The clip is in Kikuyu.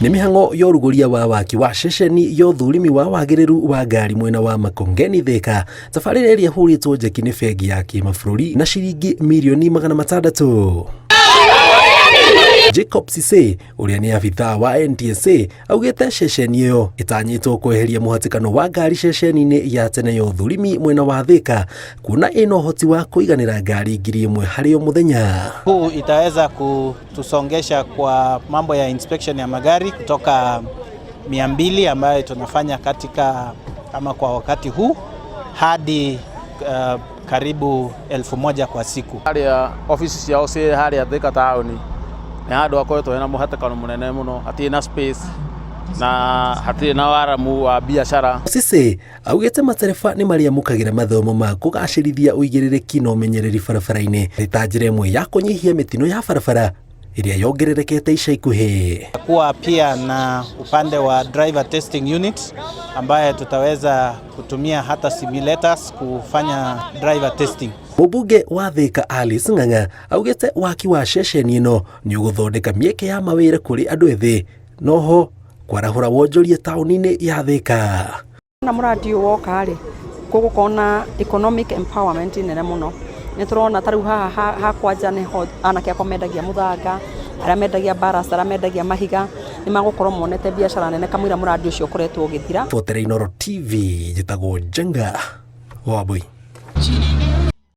Nĩ mĩhang'o ya ũrugũria wa waki wa ceceni ya ũthũrimi wa wagĩrĩru wa ngari mwena wa Makongeni Thika, tabarĩra ĩrĩa ĩhũrĩtwo njeki nĩ bengi ya kĩmabũrũri na ciringi mirioni 600. Jacob Cisse ũrĩa nĩ abithaa wa NTSA augĩte ceceni ĩyo ĩtanyĩtwo kweheria mũhatĩkano wa ngari ceceni-inĩ ya tene ya ũthũrimi mwena wa Thika kuona ĩna ũhoti wa kũiganĩra ngari 1000 harĩ o mũthenya. Huu itaweza kutusongesha kwa mambo ya inspection ya magari kutoka 200 ambayo tunafanya katika ama kwa wakati huu hadi karibu 1000 kwa siku. Harĩa obici ciao ciĩ harĩa Thika taũni nĩ handũ hakoretwo hena mũhatĩkano mũnene mũno, hatirĩ na space na hatirĩ na waramu wa biacara. Cisse augĩte matereba nĩ marĩamũkagĩra mathomo ma kũgacĩrithia ũigĩrĩrĩki na ũmenyereri barabara-inĩ ta njĩra ĩmwe ya kũnyihia mĩtino ya barabara ĩrĩa yongererekete ica ikuhĩ. Kuwa pia na upande wa driver testing unit ambaye tutaweza kutumia hata simulators kufanya driver testing. Mũmbunge wa Thika Alice Ng'ang'a augĩte waki wa ceceni ĩno nĩ ũgũthondeka mĩeke ya mawĩra kũrĩ andũ ethĩ noho kwarahũra wonjoria taũni-inĩ ya Thika. Na mũradi ũyũ woka rĩ, gũgũkorwo na economic empowerment nene mũno. Nĩ tũrona ta rĩu haha ha kwanja nĩho anake akwa mendagia mũthanga, arĩa mendagia barasta, arĩa mendagia mahiga, nĩ magũkorwo monete biacara nene kamũira mũradi ũcio ũkoretwo ũgĩthira. Butere Inooro TV, njĩtagwo Njenga wa Mbui.